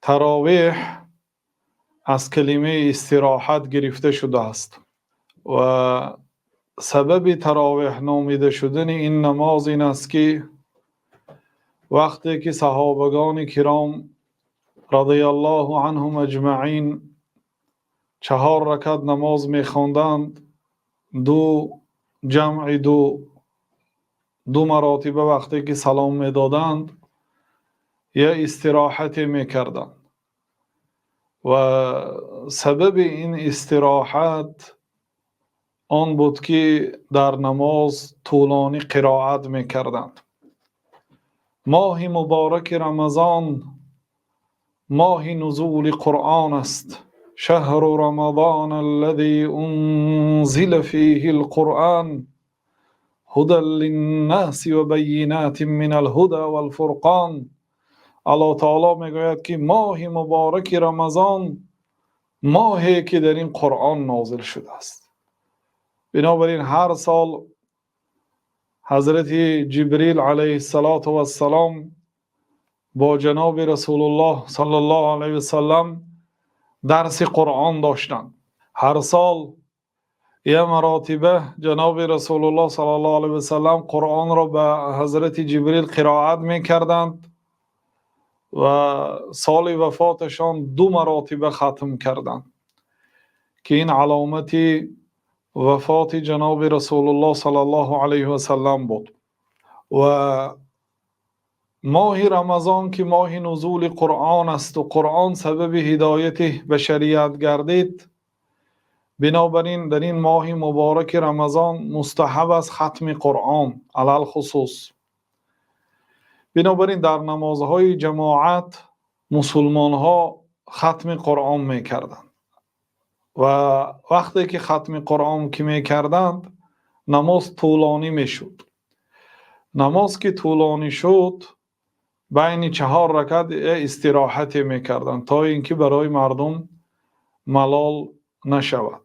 Таровеҳ аз калимаи истироҳат гирифта шудааст ва сабаби таровеҳ номида шудани ин намоз ин аст, ки вақте ки саҳобагони киром розияллоҳу анҳум аҷмаъин чаҳор ракъат намоз мехонданд, ду ҷамъ ду, ду маротиба вақте ки салом медоданд, як истироҳате мекарданд ва сабаби ин истироҳат он буд, ки дар намоз тӯлонӣ қироат мекарданд. Моҳи муборак Рамазон моҳи нузули Қуръон аст. Шаҳру Рамазонал-лазӣ унзила фӣҳил-Қуръон ҳудал линнос ва баййинотин минал-ҳудо вал-фурқон. Аллоҳи таъоло мегӯяд, ки моҳи муборак Рамазон моҳест, ки дар ин Қуръон нозил шудааст. Бинобар ин ҳар сол Ҳазрати Ҷабраил алайҳиссалоту вассалом бо ҷаноби Расулуллоҳ саллаллоҳу алайҳи васаллам дарси Қуръон доштанд. Ҳар сол як маротиба ҷаноби Расулуллоҳ саллаллоҳу алайҳи васаллам Қуръонро ба Ҳазрати Ҷабраил қироат мекарданд ва соли вафоташон ду маротиба хатм карданд, ки ин аломати вафоти ҷаноби Расулуллоҳ саллаллоҳу алайҳи васаллам буд. Ва моҳи Рамазон, ки моҳи нузули Қуръон аст ва Қуръон сабаби ҳидояти башарият гардид, бинобар ин дар ин моҳи муборак Рамазон мустаҳаб аст хатми Қуръон алалхусус. Бинобар ин дар намозҳои ҷамоат мусулмонҳо хатми Қуръон мекарданд ва вақте ки хатми Қуръон ки мекарданд, намоз тӯлонӣ мешуд. Намоз ки тӯлонӣ шуд, байни чаҳор ракъат як истироҳате мекарданд, то инки барои мардум малол нашавад.